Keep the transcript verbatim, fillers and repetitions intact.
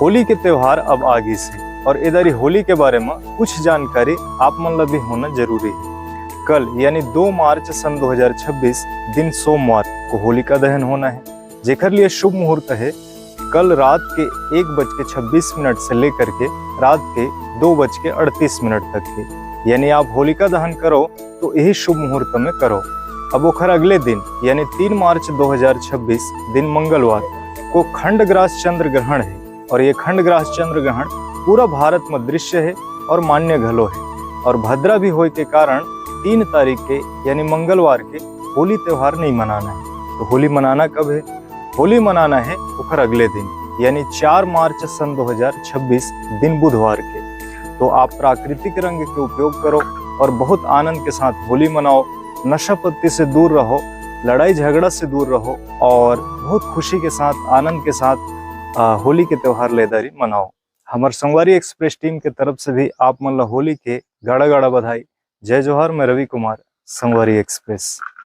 होली के त्योहार अब आ गिस हे और ए दरी होली के बारे म कुछ जानकारी आप मन ला भी होना जरूरी हे। कल यानी दो मार्च सन दो हज़ार छब्बीस, दिन सोमवार को होलिका दहन होना हे, जेकर लिए शुभ मुहूर्त हे कल रात के एक बज के छब्बीस मिनट से लेकर के रात के दो बज के अड़तीस मिनट तक के। यानी आप होलिका दहन करो तो यही शुभ मुहूर्त में करो। अब ओखर अगले दिन यानी तीन मार्च दो हज़ार छब्बीस, दिन मंगलवार को खंडग्रास चंद्र ग्रहण हे और ये खंडग्रास चंद्र ग्रहण पूरा भारत में दृश्य हे और मान्य घलो हे और भद्रा भी होय के कारण तीन तारीख के यानी मंगलवार के होली त्योहार नहीं मनाना हे। तो होली मनाना कब हे? होली मनाना हे ओखर अगले दिन यानी चार मार्च सन दो हज़ार छब्बीस, दिन बुधवार के। तो आप प्राकृतिक रंग के उपयोग करो और बहुत आनंद के साथ होली मनाओ। नशा पत्ती से दूर रहो, लड़ाई झगड़ा से दूर रहो और बहुत खुशी के साथ, आनंद के साथ, आ, होली के त्योहार ल ए दरी मनाओ। हमर संगवारी एक्सप्रेस टीम के तरफ से भी आप मन ला होली के गाड़ा गाड़ा बधाई। जय जोहार, मैं रवि कुमार, संगवारी एक्सप्रेस।